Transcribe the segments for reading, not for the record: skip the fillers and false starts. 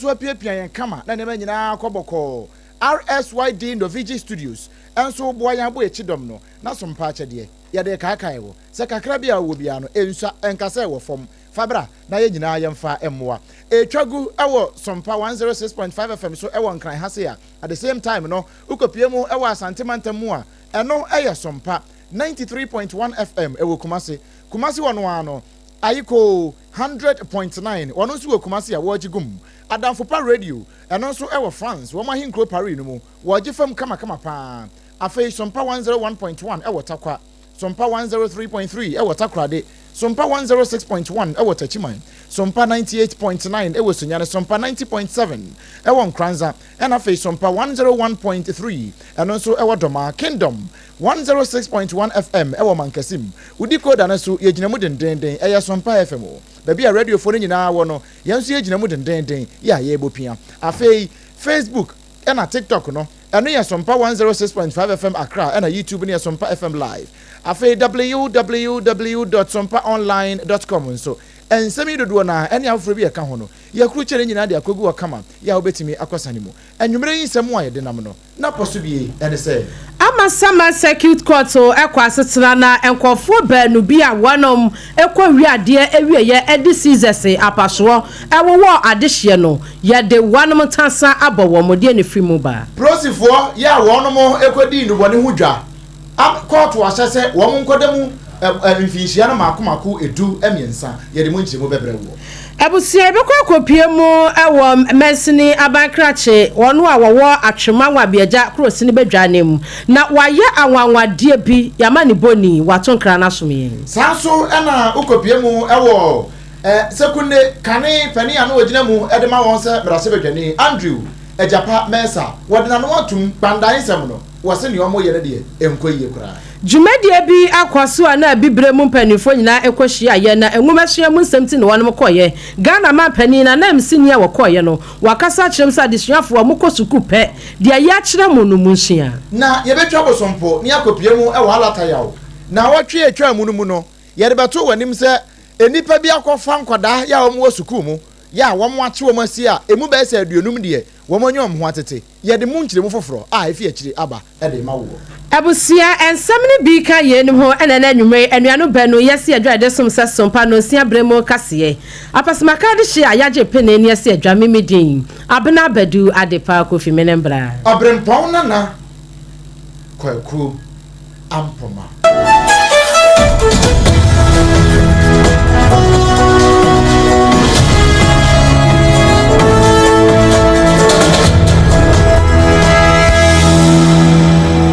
nso apiapia yɛn kama na nneɛma nyinaa kɔ bɔkɔɔ. RSYD Novigi Studios nso boa yɛn abɔ akyi dɔm no na so mpa akyɛdeɛ. Yɛde kaakae wɔ sɛ kakra bi a wowɔ biara no, ɛnsua, ɛnka sɛ ɛwɔ fam. Fa bra na yɛn nyinaa yɛmfa mmoa. Ɛretwa gu wɔ Sompa 106.5 FM so wɔ Nkran ha sei a, at the same time no, wokɔpue mu wɔ Asante mantam mu a, ɛno yɛ Sompa 93.1 FM wɔ Kumasi. Kumasi hɔ no ara no, Ayikoo 100.9, wɔn nso wɔ Kumasi a wɔregye gum. Adamfo Pa Radio, ɛno nso wɔ France, wɔn ahenkuro Paris no mu, wɔregye fam kamakama pa ara. Afei Sompa 101.1 wɔ Tarkwa, Sompa 103.3 wɔ Takoradi, Sompa 106.1 wɔ Techiman, Sompa 98.9 wɔ Sunyani, Sompa 90.7 wɔ Nkoranza, ɛna afei Sompa 101.3 ɛno nso wɔ Dɔmaa, Kingdom 106.1 FM wɔ Mankasim. Wo decoder no so, yɛgyina mu dendeenden, ɛyɛ Sompa FM o. Baabi a radiofoɔ no nyinaa wɔ no, yɛn nso yɛgyina mu dendeenden, yɛ a yɛrebɔ pia. Afei Facebook ɛna TikTok no, ɛno yɛ Sompa 106.5 FM Accra, ɛna YouTube no yɛ Sompa FM Live. Afei www.sompaonline.com nso, nsɛm yi dodoɔ no ara ɛne afoforɔ bi a ɛka ho no, yɛakrukyɛ ne nyinaa de akɔgu hɔ kama yɛ a wobɛtumi akɔsane mu. Anwummerɛ yi nsɛm a yɛde nam no, n'apɔ so bie ne sɛ. Amasaman Circuit Court kɔ asetena na nkurɔfoɔ baanu bi a wɔnom kɔ wie adeɛ awieɛ de scissors apasoɔ wowɔɔ adehyeɛ no, yɛde wɔnom ntasa abɔ wɔn, deɛ na ɛfiri mu ba? Polosifoɔ yɛ a wɔnom kɔdii nnubɔne ho dwa am kɔɔto ahyɛ sɛ wɔn nkɔda mu mfinhyia no mako mako 13. Yɛde mu nkyerɛmu bɛbrɛ woɔ. Abusua yi bɛkɔ akɔpue mu wɔ mansini aban krakye, wɔn a wɔwɔ Atwema Nwabiagya Kurosini badwa no mu, na wɔayɛ anwanwadeɛ bi, yɛama ne bɔni, wɔato nkra no asom yɛn. Saa nso na wokɔpue mu wɔ Sekunde kane panin a na ɔgyina mu de ma wɔn sɛ mmarahyɛbadwani, Andrew Agyapa Mensah, wɔde n'ano atom Kpandae nsɛm no. Wɔse nea wɔyɛ no deɛ ɛnkɔ yie koraa. Dwumadie bi akɔ so a na Abibire mu mpaninfoɔ nyinaa kɔ hyiaeɛ na nwomasua mu nsɛm ti na wɔnom kɔeɛ. Ghana manpanin na nanmusini a wɔkɔeɛ no, wakasa akyerɛ mu sɛ adesuafoɔ mokɔ sukuu pɛ, deɛ yɛakyerɛ mo no monsua. Na yɛbɛtwa bosompo na yɛakɔpue mu wɔ Alatayaw. Naawɔtwe a ɛtwaa mu no mu no, yɛde bɛtoo w'anim sɛ nnipa bi akɔfa nkwadaa yɛ a wɔwɔ sukuu mu yɛ a wɔakye wɔn asie a ɛmu bɛyɛ sɛ 50 deɛ wɔanya wɔn ho atete. Yɛde mu nkyerɛmu foforɔ a ɛfi akyire aba de rema woɔ. Abusua nsɛm no bi ka yeinom ho ɛna ɛnɛ anwummere yi anuanom baanu yi asi adwa a yɛde som sɛ sompa nonsia berɛ mu kaseɛ. Apasemaka adehyeɛ a yɛagye pene ne asi adwa me me din Abena Badu Adepa Kofi me ne mbra. Ɔberempɔn Nana Kwaku Ampoma.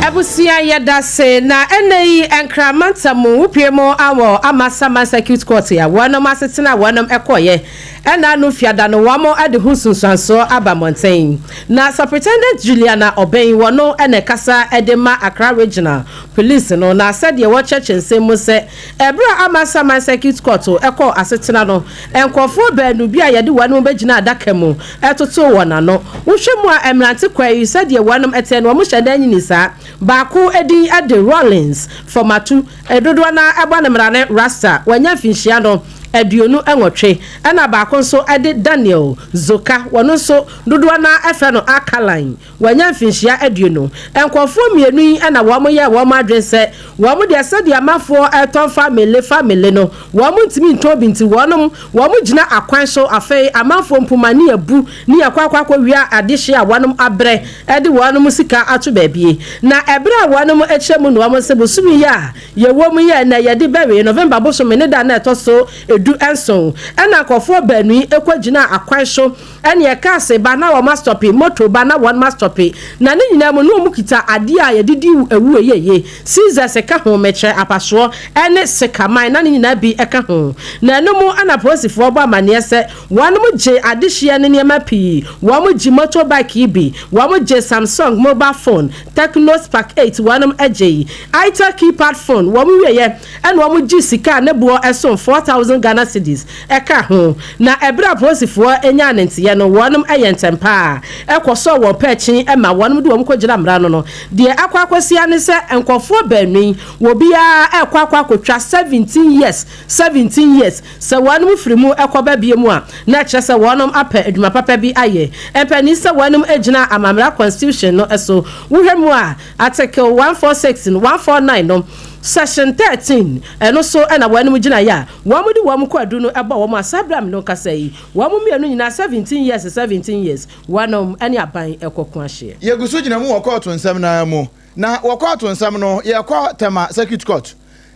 Abusua yɛdase na ɛnɛ yi Nkran mantam mu wopue mu awɔ Amasaman Circuit Court a wɔnom asetena a wɔnom ɛkɔɔyɛ ɛna ano fiada no wɔn de ho nsunsuansoɔ aba mmɔnten na Superintendent Juliana Obeng wɔno na ɛkasa de ma Accra Regional Police no na sɛdeɛ wɔkyerɛkyerɛ nsɛm mu sɛ ɛberɛ a Amasaman Circuit Court kɔɔ asetena no nkorɔfoɔ baanu bi a yɛde wɔn bɛgyina adaka mu totoo wɔn ano. Wohwɛ mu a mmerante kwa yi sɛdeɛ wɔn teɛ no wɔn hyɛ da nyini saa. Baako din de Rawlings Fɔmatu, dodoɔ no ara bɔ no mmara ne Rasta, wanya mfinhyia no 28, ɛna baako nso de Daniel Zoka, wɔno nso dodoɔ no ara frɛ no Alkaline, wanya mfinhyia 20. Nkurɔfoɔ mmienu yi na wɔn yɛɛ wɔn adwene sɛ wɔn deɛ sɛdeɛ amanfoɔ retɔn famele famele no wɔn ntumi ntɔn bi nti wɔnom wɔn gyina akwan so afei amanfoɔ mpoma ne abu ne akɔ akɔ akɔ wia adehyeɛ a wɔnom abrɛ de wɔnom sika ato baabie. Na ɛberɛ a wɔnom kyerɛ mu no wɔn se bosome yi a yɛwɔ mu yi a ɛnnɛ yɛde bɛwe November bosome ne da a na ɛtɔ so 17 ɛna nkurɔfoɔ baanu yi kɔ gyinaa akwan so ɛneɛ cars ba na wɔn astɔpe, motor ba na wɔn astɔpe, na ne nyinaa mu no wɔn kita adeɛ a yɛde di awu ɛyɛye, scissors ka ho, mekyerɛ apasoɔ ɛne sekaman na ne nyinaa bi ka ho. Na ɛno mu ɛna polisifoɔ bɔ amaneɛ sɛ wɔn gye adehyeɛ ne nneɛma pii, wɔn gye motor bike yi bi, wɔn gye Samsung mobile phone, Tecno Spark 8 wɔn gyei, Itel keypad phone, wɔn wieɛ ɛna wɔn gye sika a ne boɔ ɛsom 4,000 Ghana cedis ɛka ho. Na ɛberɛ a apolisifoɔ nyaa ne nteɛ no, wɔnom yɛ ntɛm pa ara kɔsɔɔ wɔn pɛɛkye ma wɔnom de wɔn kɔgyina mmara no no. Deɛ akɔ akɔsi ara ne sɛ nkorɔfoɔ baanu yi Obiara ɛkɔ akɔtwa 17 years, 17 years. Sɛ wɔnom firi mu ɛkɔ ba bie mu a, na kyerɛ sɛ wɔnom apɛ adwuma papa bi ayɛ. Mpanin sɛ wɔnom gyina amammerɛ constitution no so, wohwɛ mu a, Article 146 no, 149 no, section 13, ɛno so ɛna wɔnom gyina yɛ a wɔn de wɔn kɔ adu no ɛbɔ wɔn a saa abira no kasa yi, wɔn mmienu nyinaa 17 years, 17 years, wɔnom ɛne aban ɛkɔko ahyeɛ. Yɛgu so gyina mu wɔ kɔɔto nsɛm naa mu, na wɔ kɔɔto nsɛm no, yɛkɔ Tema Circuit Court.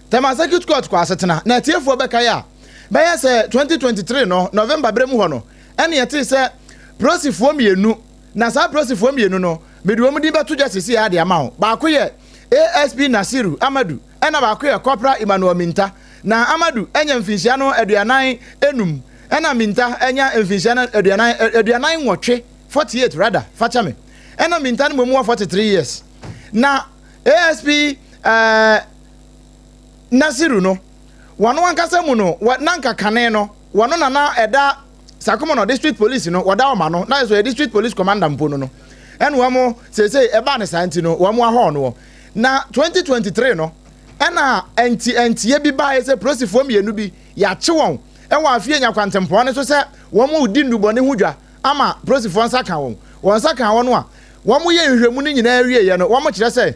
Tema Circuit Court kɔ asetena na atiefoɔ bɛkae a, bɛyɛ sɛ 2023 no November berɛ mu hɔ no, ɛne yɛtee sɛ polisifoɔ mmienu, na saa polisifoɔ mmienu no, mede wɔn din bɛto dwa sisi ade ama wo. Baako yɛ ASP Nasiru Amadu, ɛna baako yɛ Corporal Emmanuel Minta. Na Amadu anya mfinhyia no 45, ɛna Minta anya mfinhyia no 48, 48 rather, fakyɛ me, ɛna Minta no mmom wɔ 43 years. Na ASP Nasiru no, wɔn ankasa mu no, nanka kane no, wɔn nana ɛda Sakumono District Police no, wɔda ɔma no na yɛ so yɛ district police commander mpo no, ɛna wɔn seesei ɛbaa ne saa nti no, wɔn ahɔɔ no. Na 2023 no, ɛna ntie bi baa sɛ polisifoɔ mmienu bi yɛakye wɔn ɛwɔ afie nyakwantempɔn no so sɛ wɔn di nnubɔne ho dwa ama polisifoɔ nsa ka wɔn. Wɔn nsa ka wɔn a, wɔn yɛ nhwehwɛmu no nyinaa wieɛ no, wɔn kyerɛ sɛ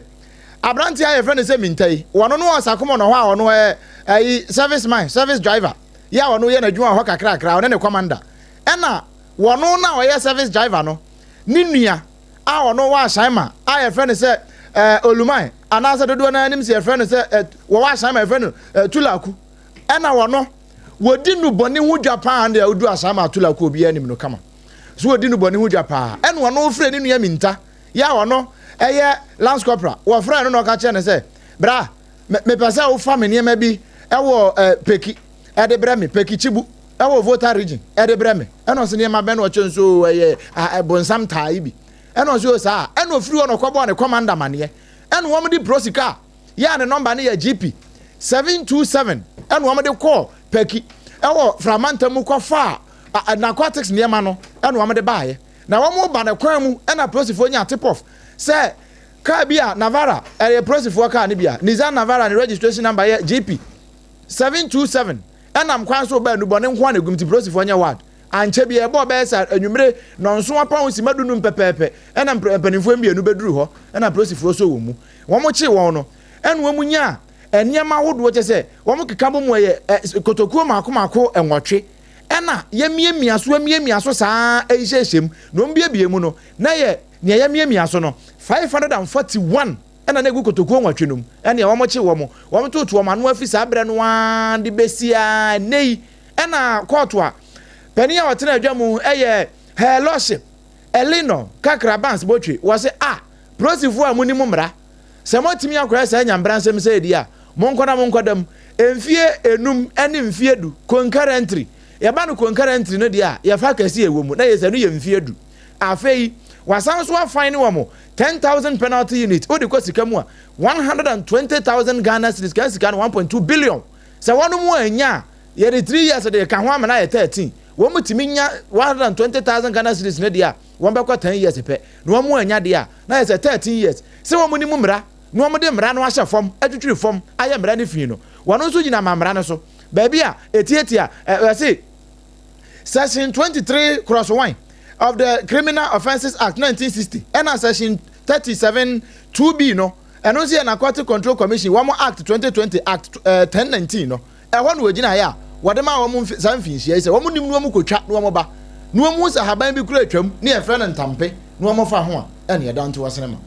aberanteɛ a yɛfrɛ no sɛ Minta yi, wɔn no wɔ Sakumono hɔ a ɔno ɛyɛ ɛyi service man, service driver yɛ a ɔno yɛ n'adwuma wɔ hɔ kakrakra, ɔne ne commander. Ɛna wɔn na ɔyɛ service driver no ne nua a ɔno wɔ Ahyɛnma a yɛfrɛ no sɛ Oluman, anaasɛ dodoɔ no anim sɛ yɛfrɛ no sɛ wɔwɔ Ahyɛnma, yɛfrɛ no Tulaku. Ɛna wɔno wɔdi nnubɔne ho dwa paa deɛ, wodu Ahyɛnma, Tulaku, obiara anim no kama so wɔdi nnubɔne ho dwa paa. Ɛna ɔno frɛ ne nua Minta yɛ a ɔno ɛyɛ lance corporal. Wɔfrɛ no na ɔka kyerɛ no sɛ, "Bra, mepɛ sɛ wofa me nneɛma bi ɛwɔ Peki ɛde brɛ me, Peki Kyibu ɛwɔ Volta Region ɛde brɛ me." Ɛna ɔsɛ, "Nneɛma bɛn?" Na ɔkyɛ nso ɛyɛ bonsam taa yi bi. Ɛna ɔsɛ o saa. Ɛna ofiri hɔ na ɔkɔbɔɔ ne commander maneɛ, ɛna wɔn de polisi kaa yɛ a ne nɔmba no yɛ GP 727, ɛna wɔn de kɔɔ Peki ɛwɔ Framanta mu kɔfaa narcotics nneɛma no, ɛna wɔn de baayɛ. Na wɔn ba ne kwan mu, ɛna polisifoɔ nya tip off sɛ kaa bi a Navara, ɛyɛ polisifoɔ kaa no bi a Nissan Navara, ne registration number yɛ GP 727, ɛnam kwan so baa nubɔne nko a na egum ti polisifoɔ nyɛ ward ankyɛ bi ɛbɔ bɛyɛ sɛ anwummere nɔnso apɔn sima 15 pɛpɛɛpɛ, ɛna mpanimfoɔ mmienu bɛduru hɔ, ɛna polisifoɔ so wɔ mu. Wɔn kye wɔn no, ɛna wɔn nya nneɛma ahodoɔ kyɛ sɛ wɔn keka bɔ mu, ɛyɛ kotokuo mako mako 8, ɛna yɛmiamia so, amiamia so saa, ɛhyehyɛ mu na wɔn biebie mu no, na yɛ nea yɛmiamia so no 541, ɛna na egu kotokuo 8 no mu. Ɛna wɔn kye wɔn, wɔn toto wɔn ano afi saa berɛ no ara de besi a ɛnɛ yi. Ɛna kɔɔto a panin a ɔtena adwa mu ɛyɛ Her Lordship Eleanor Kakra Bans Botwe, wɔsɛ a polisifoɔ a mo nim mmara sɛ moatumi akɔyɛ saa nyambra nsɛm sɛ edi a, monkɔ na monkɔda mu mfie 5 ne mfie 10 concurrently. Yɛba no concurrently no deɛ a, yɛfa kɛse ɛwɔ mu na yɛ sɛ no yɛ mfie 10. Afei wasan so afan ne wɔn 10,000 penalty unit. Wode kɔ sika mu a, 120,000 Ghana cedis kan sika no 1.2 billion. Sɛ wɔn mu anya a, yɛde 3 years de ka ho ama no ayɛ 13. Wɔn mu tumi nya 120,000 Ghana cedis no deɛ a, wɔn bɛkɔ 10 years pɛ, na wɔn mu anya deɛ a, na yɛ sɛ 13 years. Sɛ wɔn ni mu mmara na wɔn de mmara no ahyɛ fam, atwitwiri fam ayɛ mmara no fi no, wɔn nso gyina ma mmara no so baabi a etietia ɛsi section 23 clause 1 of the Criminal Offences Act 1960, ɛna section 37 2B no, ɛno nso yɛ Narcotic Control Commission wɔn Act 2020, Act 1019 no. Ɛhɔ na wɔgyina yɛ a wɔde ma wɔn saa mfinhyia yi sɛ wɔn nim na wɔn kotwa na wɔn ba na wɔn hu sɛ ahaban bi kura atwam ne yɛfrɛ no ntampe na wɔn fa ho a, ɛna yɛda nto wɔsene ma.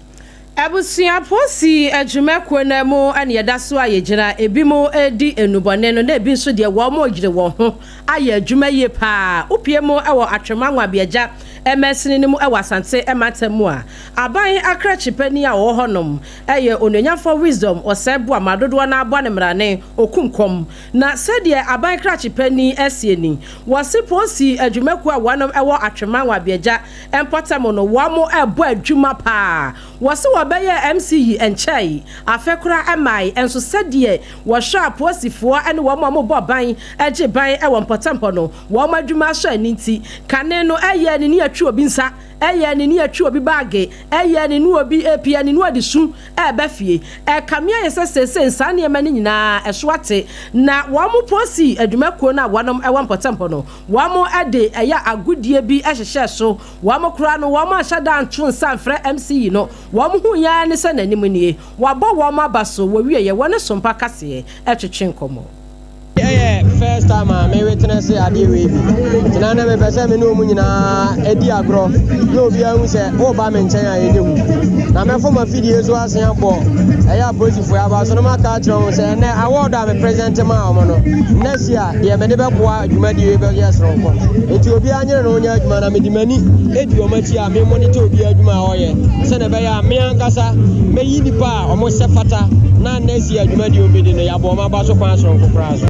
Abusua, polisi adwumakuo no mu ɛne yɛda so a yɛgyina. Ebi mu di nnubɔne no, na ebi nso deɛ, wɔn mo yere wɔn ho ayɛ adwuma yie paa. Wopie mu ɛwɔ Atwema Nwabiagya ɛmɛsini no mu ɛwɔ Asante ɛmantam mu a, aban akrakye panin a ɔwɔ hɔnom ɛyɛ Onuonyamfoɔ Wisdom Ɔsɛ Boama, dodoɔ no abɔ ne mmarane Okunkom. Na sɛdeɛ aban krakye panin ɛsie ni, wɔsi polisi adwumakuo a wɔnom ɛwɔ Atwema Nwabiagya mpɔtam no, wɔn mo ɛbɔ adwuma paa. Wɔsi wɔbɛyɛ MC yi nkyɛn afɛ koraa ɛmae nso, sɛdeɛ wɔhwɛ apolisifoɔ ne wɔn a wɔbɔ ban gye ban wɔ mpɔtam hɔ no, wɔn adwuma ahyɛ ani nti, kane no ɛyɛ ne ne atwi obi nsa. Ɛyɛ ne ne atwi obi baage, ɛyɛ ne ne obi epia ne ne ɔde su ɛɛba fie. Ɛkame ayɛ sɛ seesei saa nneɛma no nyinaa ɛso ate, na wɔn polisi adwumakuo no a wɔnom ɛwɔ mpɔtam hɔ no, wɔn de ɛyɛ agodie bi hyehyɛ so. Wɔn koraa no, wɔn anhyɛ da anto nsa amfrɛ MC no. Wɔn hu yɛn ne sɛ n'anim nie. Wɔabɔ wɔn aba so, wɔwieɛ, wɔne Sompa kaseɛ ɛtwetwe nkɔmmɔ. Ɛyɛ first time a me witness adeɛ wei bi, nti na na mepɛ sɛ me ne wɔn nyinaa adi agorɔ na obiara hu sɛ woba me nkyɛn a ɛnyɛ hu, na mɛfo ma fidie so asen abɔ ɛyɛ apolisifoɔ aba so na maka akyerɛ wɔn sɛ ɛnɛ award a me present maa wɔn no, next year deɛ mede bɛboa dwumadie wei bɛyɛ soronko. Nti obiara nyere ne ho nyɛ adwuma, na mede m'ani di wɔn akyi a me monitor obiara adwuma a ɔyɛ sɛdeɛ ɛbɛyɛ a me ankasa mɛyi nnipa a wɔn sɛ fata na next year dwumadie a wɔbɛdi no, yɛabɔ wɔn aba so kwan soronko koraa so.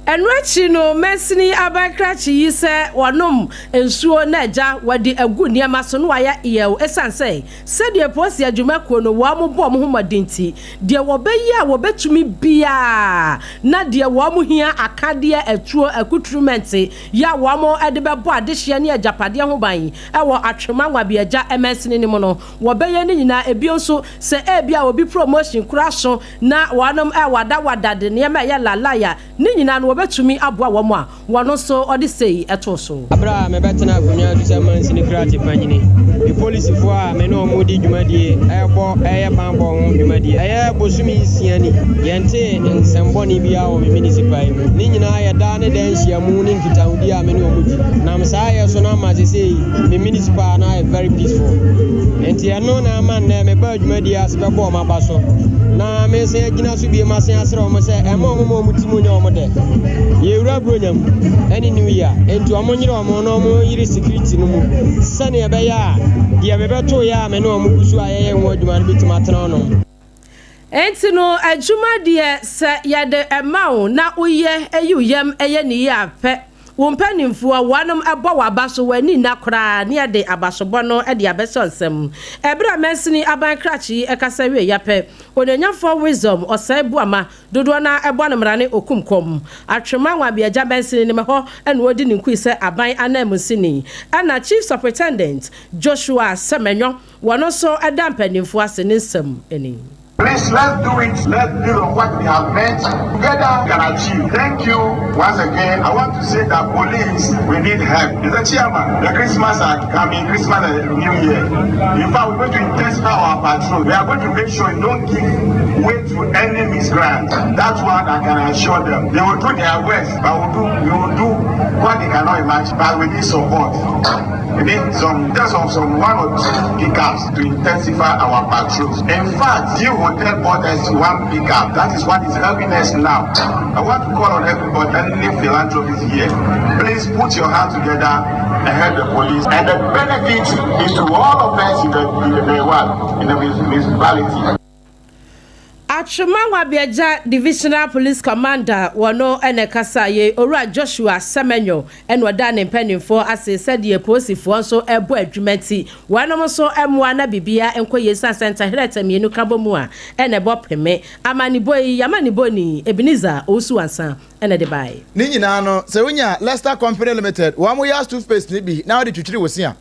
Ɛno akyi no, mansini aban krakye yi sɛ wɔnom nsuo na agya wɔde agu nneɛma so na wɔayɛ yɛw ɛsiane sɛ sɛdeɛ polisi adwumakuo no wɔn bɔ wɔn ho mmɔden nti, deɛ wɔbɛyɛ a wɔbɛtumi biara na deɛ wɔn hia, akadeɛ, atuo, akuturumɛnte yɛ a wɔn de bɛbɔ adehyeɛ ne agyapadeɛ ho ban wɔ Atwema Nwabiagya mansini no mu no, wɔbɛyɛ ne nyinaa. Ebio nso, sɛ ebia obi promotion kora so na wɔnom ɛwadawada de nneɛma ɛyɛ lalai a, ne nyinaa no wɔbɛtumi aboa wɔn a wɔn nso ɔde sei ɛtoo so. Abere a mebɛtena akonnwa so sɛ mansini krakye panyini, me polisifoɔ a me ne wɔn di dwumadie ɛrebɔ ɛyɛ banbɔ ho dwumadie ɛyɛ bosome 6 ni, yɛntee nsɛmbɔne biara wɔ me municipal yi mu. Ne nyinaa yɛ daa ne daa nhyiamu ne nkitahodie a me ne wɔn di. Nam saa yɛ so no ama sesei me municipal no ayɛ very peaceful. Nti ɛno na ama nnɛ meba dwumadie ase bɛbɔ wɔn aba so na mesan agyina so bio masan asrɛ wɔn sɛ ɛma wɔn ma wɔn ti mu nyɛ wɔn dɛ. Yɛwura Buronya mu ɛne New Year, nti wɔn nyere wɔn na wɔn yere security no mu sɛnea ɛbɛyɛ a deɛ mebɛto yɛ a me ne wɔn gu so a yɛyɛ ho adwuma no bɛtumi atena hɔnom. Enti no, adwuma deɛ sɛ yɛde ma wo na woyɛ yi wo yam yɛ ne yie a pɛ, wo mpanimfoɔ wɔnom bɔ w'aba so, w'ani nna koraa ne yɛde abasobɔ no de abɛhyɛ nsam. Ɛberɛ a mansini aban krakye yi kasa wieeɛ pɛ, Onuonyamfoɔ Wisdom Osei Boamah, dodoɔ no ara bɔ no mmara ne okum kɔm, Atwema Nwabiagya mansini no hɔ na ɔdi ne nkui sɛ aban ananmusini, ɛna Chief Superintendent Joshua Semenyo, wɔn nso da mpanimfoɔ ase ne nsɛm ni. Please, let's do it. Let's build on what we have met. Together we can achieve. Thank you once again. I want to say that police, we need help. Mr. Chairman, the Christmas are coming, Christmas and New Year. In fact, we're going to intensify our patrol. We are going to make sure you don't give way to any miscreant. That's what I can assure them. They will do their worst, but we will do what they cannot imagine. But we need support. We need some, just of some one or two pickups to intensify our patrols. In fact, you hotel bought us one pickup. That is what is helping us now. I want to call on everybody, any philanthropists here. Please put your hands together and help the police. And the benefit is to all of us in the municipality. Atwema Nwabiagya Divisional Police Commander, wɔno ɛna kasa yɛ Owura Joshua Semenyo, ɛna ɔda ne mpanimfoɔ ase sɛdeɛ polisifoɔ nso ɛbɔ adwuma nti wɔnom nso ɛmoa na biribiara nkɔ yie san sɛ ntahwerɛ mmienu ka bɔ mu a ɛna ɛbɔ peme. Amanibɔ yi, yamanibɔ ni Ebenezer Owusu Ansa ɛna de baeɛ. Ne nyinaa no, sɛ wonya Leicester Company Limited wɔn mo yɛ toothpaste ne bi na wɔde twitwiri wo se a,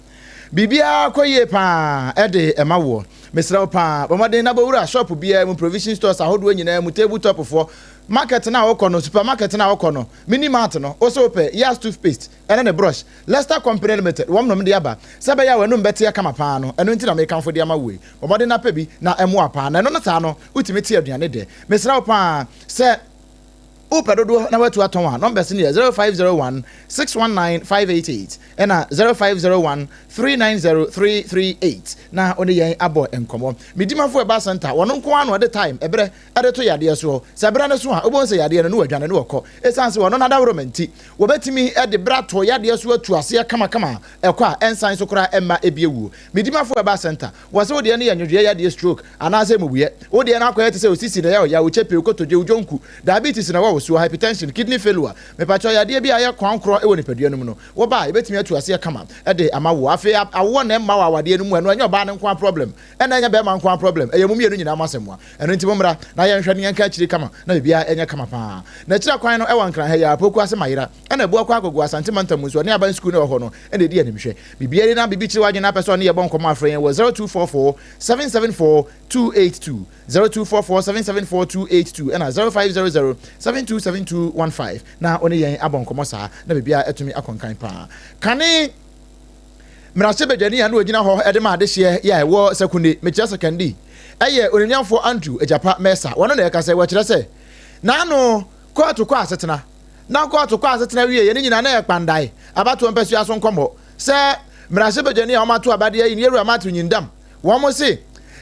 biribiara kɔ yie paa ɛde ɛma woɔ. Mesrɛ wo paa, bɔ mmɔden na bɔwura shop biara mu, provision stores ahodoɔ nyinaa mu, table top foɔ, market na wokɔ no, supermarket na wokɔ no, mini mart no, wo sɛ wopɛ Yas toothpaste ɛne ne brush, Leicester Company Limited wɔn nom de aba sɛ bɛyɛ a w'anum bɛteɛ kama paa no. Ɛno nti na mekamfo de ama wo yi. Bɔ mmɔden na pɛ bi na ɛmmoa paa, na ɛno no saa no wotumi te aduane dɛ. Mesrɛ wo paa, sɛ wopɛ dodoɔ na watu atɔn a, numbers no yɛ 0501 619 588 ɛna 0501 390 338 na wo ne yɛn abɔ nkɔmmɔ. Medimafo Ɛba Center, wɔno nko ara na ɔde time ɛberɛ ɛde to yadeɛ soɔ. Sɛ berɛ no so a, wobɛhu sɛ yadeɛ no ne wɔadwane ne wɔkɔ. Ɛsiane sɛ wɔno n'adaworoma nti, wɔbɛtumi de berɛ ato yadeɛ so atu aseɛ kamakama a ɛkɔ a ɛnsan so koraa ɛmma ebi awuo. Medimafo Ɛba Center, wɔ sɛ wodeɛ no yɛ nwodwoeɛ yadeɛ, stroke anaasɛ mmubuiɛ, wodeɛ no akɔyɛ te sɛ osisi na ɛyɛ ɔya, wo kyɛpɛ, wo kotodwe, wo dwonku, diabetes na ɛwɔ wo so. asuo, hypertension, kidney failure, mepakyɛw yadeɛ bi a ɛyɛ kwan korɔ wɔ nipadua no mu no, woba a yɛbɛtumi atu aseɛ kama de ama wo. Afei awoɔ na ɛmma wɔ awadeɛ no mu, ɛno ɛnyɛ ɔbaa no nko ara problem, ɛna ɛnyɛ bɛrima nko ara problem, ɛyɛ mo mmienu nyinaa mo asɛmmoa. Ɛno nti mommra na yɛnhwɛ na yɛnka akyiri kama na biribiara nyɛ kama paa. N'akyiri kwan no wɔ Nkran ha yi ara, Poku ase Mayera, ɛna Abuakwa Agogo, Asante Mantam mu nso, ɔne Aban Sukuu no ɛwɔ hɔ no na ɛdi animhwɛ. Biribiara ni na biribi kyere w'adwene na apɛ sɛ ɔne yɛbɔ nkɔmmɔ a frɛ yɛn wɔ 0244 774 282, 0244 774 282 ɛna 0500 727215 na ɔne yɛn abɔ nkɔmmɔ saa na biribiara atumi akɔ nkan paa. Kane mmarahyɛbadwani a na ɔgyina hɔ de ma adehyeɛ yɛ a ɛwɔ Sekunde, mekyerɛ Sekandi, ɛyɛ Onimnyamfoɔ Andrew Agyapa Mensah. Wɔno na ɛka sɛ wɔkyerɛ sɛ n'ano kɔɔto kɔ asetena na kɔɔto kɔ asetena wie yɛ ne nyinaa na ɛyɛ kpandae abatoɔ mpasua so nkɔmmɔ sɛ mmarahyɛbadwani a wɔato aba de ayi no Yɛwura Matthew Nyindam. Wɔn se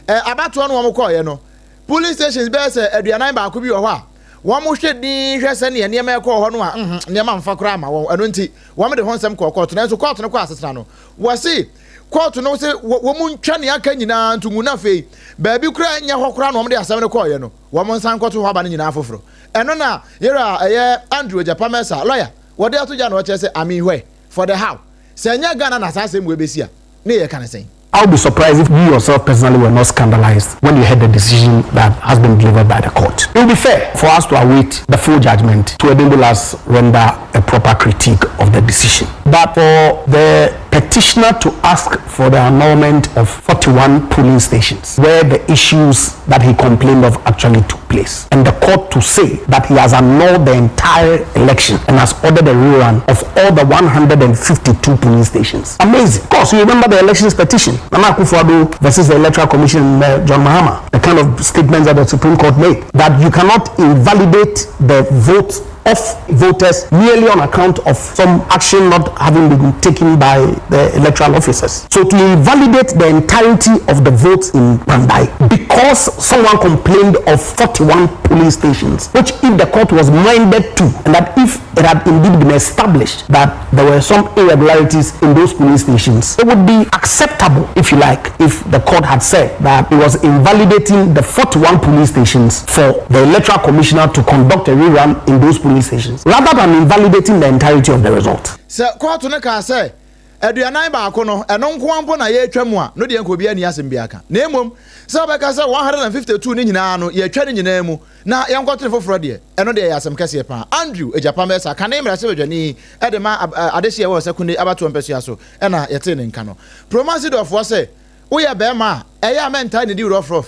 ɛ abatoɔ no wɔn kɔɔeɛ no polling stations bɛyɛ sɛ 41 bi wɔ hɔ a wɔn hwɛ din hwɛ sɛdeɛ nneɛma ɛkɔɔ hɔ no a nhmm nneɛma mfa koraa ma wɔn, ɛno nti wɔn de ho nsɛm kɔɔ kɔɔto. Nanso kɔɔto no kɔɔ asetena no wɔse kɔɔto no se wɔn ntwa nea aka nyinaa nto ngu na afei baabi koraa nyɛ hɔ koraa na wɔn de asɛm no kɔɔeɛ no wɔn nsan nkɔto hɔ aba no nyinaa foforɔ. Ɛno na yɛwura ɛyɛ Andrew Agyapa Mensah lawyer wɔde ato gya na ɔkyerɛ sɛ I mean where for the how sɛ ɛnyɛ Ghana na saa asɛm wei bɛsi a ne yɛka no sɛn? I would be surprised if you yourself personally were not scandalized when you heard the decision that has been delivered by the court. It would be fair for us to await the full judgment to enable us render a proper critique of the decision. But for the petitioner to ask for the annulment of 41 polling stations where the issues that he complained of actually took place, and the court to say that he has annulled the entire election and has ordered a rerun of all the 152 polling stations. Amazing. Of course, you remember the elections petition, Nana Akufo-Addo versus the Electoral Commission, John Mahama, the kind of statements that the Supreme Court made, that you cannot invalidate the vote of voters merely on account of some action not having been taken by the electoral officers. So to invalidate the entirety of the votes in Kpandai because someone complained of 41 polling stations, which if the court was minded to, and that if it had indeed been established that there were some irregularities in those polling stations, it would be acceptable, if you like, if the court had said that it was invalidating the 41 polling stations for the electoral commissioner to conduct a rerun in those polling stations, rather than invalidating the entirety of the result. Sɛ kɔɔto no kaa sɛ 41 no, ɛno nko ara mpo na yɛretwa mu a, no deɛ nka obiara nni asɛm biara ka. Na mmom sɛ wɔbɛka sɛ 152 no nyinaa no, yɛatwa ne nyinaa mu na yɛnkɔto no foforɔ deɛ, ɛno deɛ ɛyɛ asɛm kɛseɛ paa. Andrew Agyapam Mensah, kane mmarahyɛbadwani de ma adehyeɛ wɔ Sekunde abatoɔ mpasua so na yɛtee ne nka no. Promasidorfoɔ sɛ, Woyɛ barima a, ɛyɛ a mɛntaa nnidi rɔfrɔf.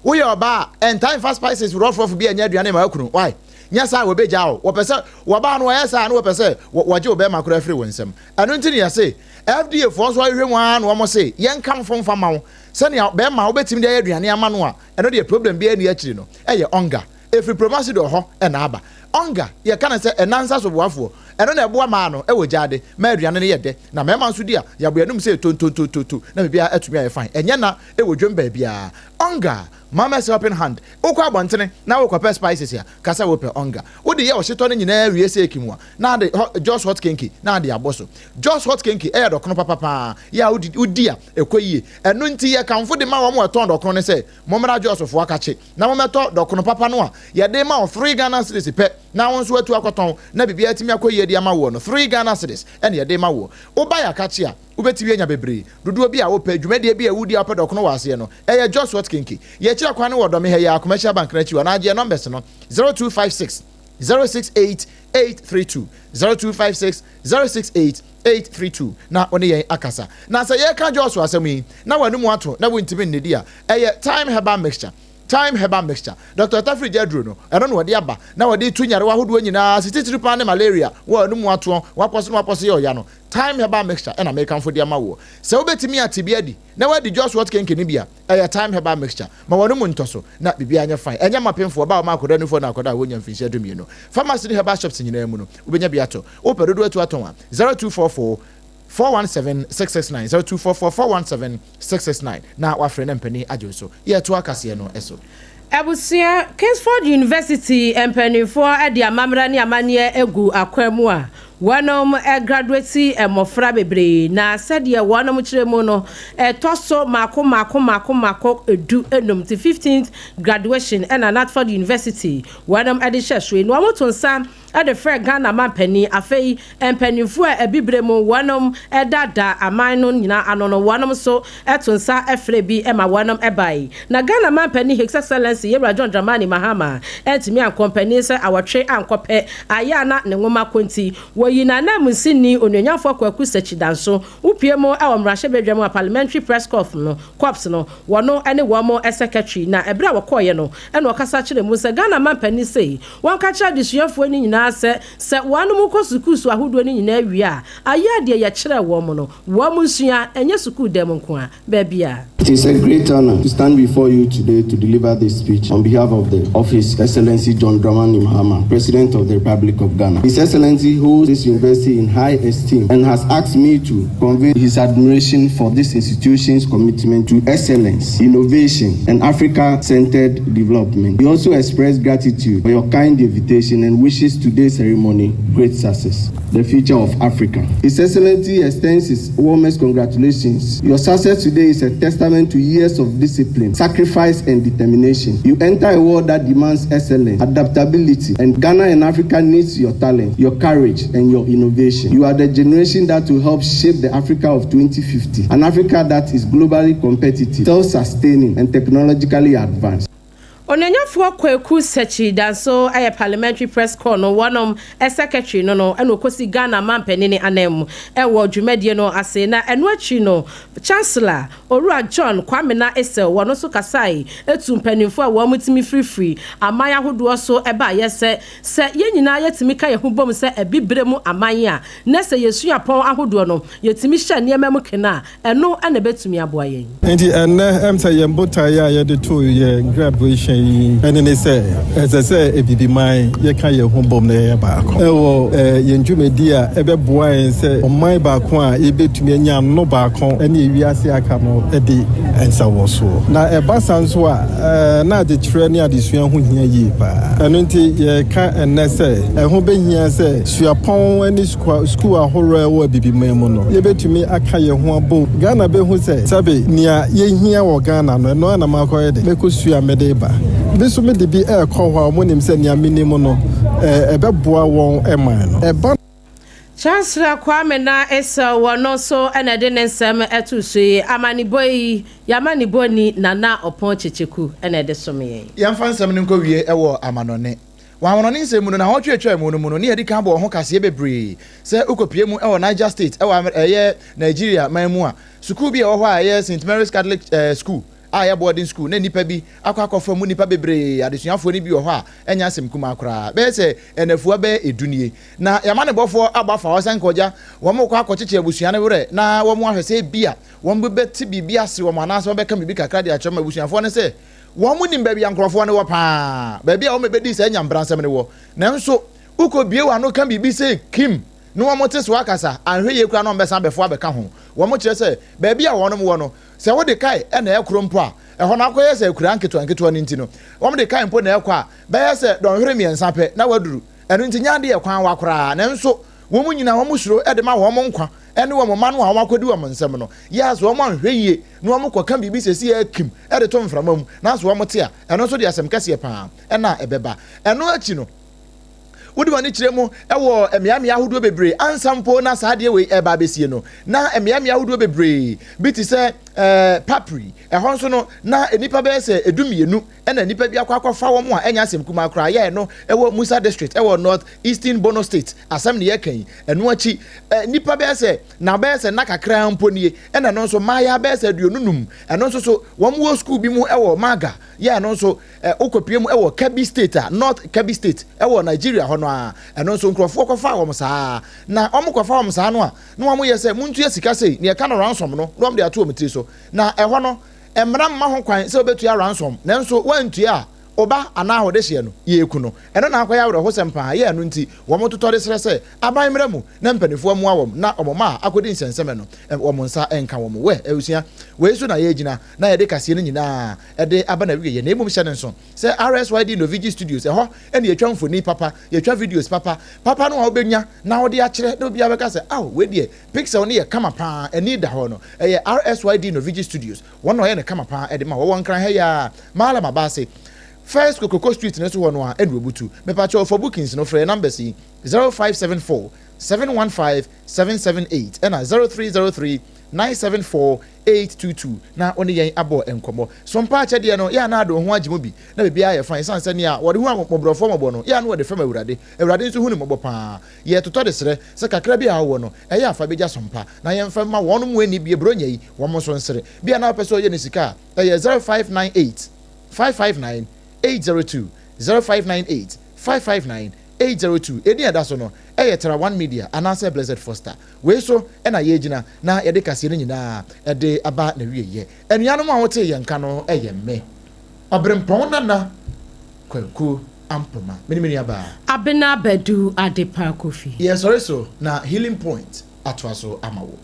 Woyɛ ɔbaa a, ɛntaa mfa spices rɔfrɔf bi nyɛ aduane mma wo kunu. Why? Nyɛ saa a, wɔbɛgyaa wo. Wɔpɛ sɛ wɔbaa no wɔyɛ saa a, na wɔpɛ sɛ wɔgye wo bɛrima koraa firi wo nsam. Ɛno nti na yɛse FDA foɔ nso ahwehwɛ mu ara na wɔn se yɛnkamfo mfa mma wo sɛnea bɛrima a wobɛtumi de ayɛ aduane ama no a ɛno deɛ problem biara nni akyiri no yɛ Onga. Ɛfiri Promasidor hɔ na aba. Onga, yɛka no sɛ ɛna nsa so boafoɔ. Ɛno na ɛboa maa no wɔ gyaade ma aduane no yɛ dɛ na mmarima nso di a, yɛabɔ yɛn anom sɛ tontontontonto na biribiara atumi ayɛ fine. Ɛnyɛ na wɔ dwam baabiara. Onga, Mama's helping hand. Wokɔ abɔntene na worekɔpɛ spices a, ka sɛ wopɛ Onga. Wode yɛ ɔhyetɔ no nyinaa wie sɛ ekim a, na ade hɔ Jos Hot Kenke na ade abɔ so. Jos Hot Kenke yɛ dɔkono papa pa ara, yɛ a wodi wodi a ɛkɔ yie. Ɛno nti yɛkamfo de ma wɔn a wɔtɔn dɔkono no sɛ, Mommra Josfoɔ akakye na mommɛtɔ dɔkono papa no a yɛde ma wo three Ghana cedis pɛ na wo nso atu akɔtɔn na biribiara atumi akɔ yie de ama woɔ no, three Ghana cedis na yɛde ma woɔ. Woba yɛn akakye a, wobɛtumi anya bebree, dodoɔ bi a wopɛ, dwumadie bi a wodi a wopɛ dɔkono wɔ aseɛ no, ɛyɛ Jos Hot Kenke. Yɛkyerɛ kwan no wɔ Dɔme ha yi ara, Commercial Bank no akyi hɔ anaa gye yɛn numbers no, 0256 068 832, 0256 068 832, na wo ne yɛn akasa. Na sɛ yɛreka Jos asɛm yi na w'anomu ato na wontumi nnidi a, ɛyɛ Thyme Herbal Mixture. Thyme Herbal Mixture. Dɔkta Tafiri gya aduro no, ɛno na wɔde aba na wɔde retu nyarewa ahodoɔ nyinaa ase, titiri paa ne malaria, wɔ anomu atoɔ, w'apɔso na w'apɔso yɛ ɔya no. Thyme Herbal Mixture na mekamfo de ama woɔ. Sɛ wobɛtumi ate bi adi na woadi Jos Wort Kenke no bi a, ɛyɛ Thyme Herbal Mixture. Ma w'anomu ntɔ so na biribiara nyɛ fine. Ɛnyɛ ma apemfoɔ, ɔbaa a ɔma akwadaa nufoɔ ne akwadaa a wɔnnya mfinhyia dumienu. Pharmacy ne herbal shops nyinaa mu no, wobɛnya bi atɔ. Wopɛ dodoɔ atu atɔn a, 0244 417 669, 0244 417 669 na woafrɛ na mpanin agye wo so. Yɛretoa kaseɛ no so. Abusua, Kingsford University mpanimfoɔ de amammerɛ ne amanneɛ agu akwan mu a wɔnom graduate mmɔfra bebree na sɛdeɛ wɔnom kyerɛ mu no ɛtɔ so mako mako mako mako 15 nti 15th graduation ɛna Natford University wɔnom de hyɛ so yi na wɔn to nsa de frɛ Ghana mampanin afei mpanimfoɔ a abibire mu wɔnom dada aman no nyinaa ano no wɔnom nso to nsa frɛ bi ma wɔnom bae. Na Ghana mampanin His Excellency Yewura John Dramani Mahama antumi ankɔ mpanin sɛ awɔtwe ankɔ pɛ ayɛ a na ne nwoma kɔ nti wɔyi n'ananmusini Onuonyamfoɔ Kwaku Sekyi Danso wopue mu wɔ mmarahyɛbadwam a Parliamentary Press Corps no Corps no wɔno ne wɔn secretary na ɛberɛ a wɔkɔeɛ no na ɔkasa kyerɛ mu sɛ Ghana mampanin sei Wɔka kyerɛ adesuafoɔ no nyinaa sɛ, sɛ wɔnom kɔ sukuusu ahodoɔ no nyinaa wie a, ayɛ a deɛ yɛkyerɛɛ wɔn no, wɔn nsua, ɛnyɛ sukuu dan mu nko ara, baabi a. It is a great honor to stand before you today to deliver this speech on behalf of the of His Excellency John Dramani Mahama, President of the Republic of Ghana. His Excellency holds this university in high esteem and has asked me to convey his admiration for this institution's commitment to excellence, innovation, and Africa-centered development. He also expressed gratitude for your kind invitation and wishes today's ceremony great success. The future of Africa. His Excellency extends his warmest congratulations. Your success today is a testament to years of discipline, sacrifice, and determination. You enter a world that demands excellence, adaptability, and Ghana and Africa needs your talent, your courage, and your innovation. You are the generation that will help shape the Africa of 2050, an Africa that is globally competitive, self-sustaining, and technologically advanced. Onuonyafoɔ Kwaku Sekyi Danso yɛ Parliamentary Press Corps no wɔnom Secretary no no na ɔkɔsi Ghana manpanini ananmu wɔ dwumadie no ase na ɛno akyiri no Chancellor Owura John Kwamena Essel wɔno nso kasae tuu mpaninfoɔ a wɔn tumi firifiri aman ahodoɔ so baeɛ sɛ sɛ yɛn nyinaa yɛtumi ka yɛn ho bom sɛ abibire mu aman a na sɛ yɛn suapɔn ahodoɔ no yɛtumi hyɛ nneɛma mu kena a ɛno na ɛbɛtumi aboa yɛn. Enti ɛnnɛ, ɛm sɛ yɛn botaeɛ a yɛde too yɛn graduation yi ne ne sɛ, ɛsɛ sɛ Abibiman yɛka yɛn ho bom na yɛyɛ baako wɔ yɛn dwumadi a ɛbɛboa yɛn sɛ ɔman baako a yɛbɛtumi anya ano baako ne ewiase aka no de nsawɔsoɔ. Na ɛba saa nso a, na adekyerɛ ne adesua ho hia yie paa. Ɛno nti yɛreka ɛnnɛ sɛ ɛho bɛhia sɛ suapɔn ne sukuu ahoroɔ a ɛwɔ Abibiman mu no, yɛbɛtumi aka yɛn ho abom. Ghana bɛhu sɛ sɛbe nea yɛhia wɔ Ghana no, ɛno ara na makɔyɛ dɛn? Mɛkɔsua mede reba. Me nso mede bi rekɔ hɔ a wɔnim sɛ nea menim no, ɛbɛboa wɔn man no. Ɛba. Chancellor Kwame Nah Essel wɔ no nso na ɛde ne nsɛm too so yi. Amanebɔ yi, yɛn amanebɔni Nana Ɔpɔn Kyekyeku na ɛde som yɛn. Yɛmfa nsɛm no nkɔwie wɔ amanɔne. Wɔ amanɔne nsɛm mu no, naawɔtwe a etwaa mu no mu no, ne yɛadi kan abɔ ho kaseɛ bebree sɛ wokɔpue mu wɔ Niger State wɔ ɛyɛ Nigeria man mu a, sukuu bi a ɛwɔ hɔ a ɛyɛ Saint Mary's Catholic School a ɛyɛ boarding school na nnipa bi akɔ akɔfa mu nnipa bebree, adesuafoɔ no bi wɔ hɔ a ɛnyɛ asɛm kumaa koraa, bɛyɛ sɛ nnafua bɛyɛ edu nie. Na yɛn amanebɔfoɔ abɔ afa hɔ sɛ nka ɔgya wɔn rekɔ akɔkyekye abusua no werɛ na wɔn ahwɛ sɛ ebia wɔn bɛte biribi ase wɔn anaasɛ wɔbɛka biribi kakra de akyerɛ wɔn abusuafoɔ no sɛ Wɔnim baabi a nkurɔfoɔ no wɔ paa, baabi a wɔbɛdi saa nyamebransɛm no wɔ. Nanso wokɔbue w'ano ka biribi sɛ kim na wɔte so akasa, anhwɛ yie koraa na wɔbɛsan abɛfoa abɛka ho. Wɔkyerɛ sɛ baabi a wɔnom wɔ no, sɛ wode kae na ɛrekoro mpo a, ɛhɔ no akɔyɛ sɛ akuraa nketewa nketewa no nti no, wɔde kae mpo na ɛrekɔ a, bɛyɛ sɛ dɔnhwere mmiɛnsa pɛ na woaduru. Ɛno nti nyɛ adeɛ kwan wa koraa. Nanso wɔn nyinaa wɔsuro de ma wɔn nkwa ne wɔn mma no a wɔakɔdi wɔn nsam no. Yɛ a sɛ wɔanhwɛ yie na wɔkɔka biribi seesei ara kim de to mframa mu na sɛ wɔte a, ɛno nso de asɛm kɛseɛ pa ara na ɛbɛba. Ɛno akyi no, wode w'ani kyerɛ mu wɔ mmeammea ahodoɔ bebree ansa mpo na saa adeɛ wei ɛreba abɛsie no, na mmeammea ahodoɔ bebree bi te sɛ eh, Papri, ɛhɔ nso no, na nnipa bɛyɛ sɛ 12 na nnipa bi akɔ akɔfa wɔn a ɛnyɛ asɛm kumaa koraa yɛɛ no wɔ Musa District wɔ North Eastern Borno State asɛm ne yɛka yi. Ɛno akyi nnipa bɛyɛ sɛ na bɛyɛ sɛ nna kakraa mpo nie ɛna ɛno nso mmaayaa bɛyɛ sɛ 25 ɛno nso so wɔn wɔ sukuu bi mu wɔ Maga yɛ ɛno nso wokɔpie mu wɔ Kebbi State a North Kebbi State wɔ Nigeria hɔ no a ɛno nso nkurɔfoɔ kɔfaa wɔn saa na wɔn kɔfa wɔn saa no a na wɔn yɛ sɛ montua sika sei ne ɛka no ransom no na wɔn de ato wɔn tiri so na ɛhɔ no Mmara mma ho kwan sɛ wobetua ransom, nanso woantua a, Ɔba anaa ɔdehyeɛ no, yɛreku no. Ɛno na akɔyɛ awerɛhosɛm paa, yɛ ɛno nti wɔn totɔ de srɛ sɛ aban mmra mu na mpanimfoɔ mmoa wɔn na wɔn mma a akɔdi nsɛnsɛmɛ no wɔn nsa nka wɔn. Wɛ, abusua, wei so na yɛregyina na yɛde kaseɛ no nyinaa de aba n'awieɛ. Na mmom hyɛ no nso sɛ RSYD Novigi Studios, ɛhɔ na yɛtwa mfoni papa, yɛtwa videos papa, papa no a wobɛnya na wode akyerɛ na obiara bɛka sɛ, Ao, wei deɛ pixel no yɛ kama paa, ani da hɔ no, ɛyɛ RSYD Novigi Studios. Wɔn na wɔyɛ no kama paa de ma. Wɔwɔ Nkran ha yi ara, Mallam Abaase, First Kokroko Street no so hɔ no ara na wɔbutu. Mepakyɛw for bookings no frɛ yɛn numbers yi, 0574 715 778 ɛna 0303 974 822 na wo ne yɛn abɔ nkɔmmɔ. So mpa akyɛdeɛ no, yɛ a na ade wo ho agye mu bi na biribiara ayɛ fine ɛsiane sɛ nea wɔde hu mmɔborɔfoɔ mmɔbɔ no, yɛ a na wɔde fɛm Awurade. Awurade nso hu no mmɔbɔ paa. Yɛtotɔ de srɛ sɛ kakra bi a wowɔ no, ɛyɛ a fa bɛgya so mpa na yɛmfa mma wɔn mu anni bie Buronya yi, wɔn nso nsere. Bi a na wopɛ sɛ ɔyɛ no sika a, ɛyɛ 0598 559 802, 0598 559 802. Edin a ɛda so no yɛ Tara One Media anaasɛ Blessed Foster. Wei so na yɛregyina na yɛde kaseɛ no nyinaa de aba n'awieeɛ. Anuanom a wotee yɛn nka no yɛ me, Ɔberempɔn Nana Kwaku Ampoma. Me ne me nuabaa. Abena Badu Adepa Kofi. Yɛresɔre so na Healing Point atoa so ama wo.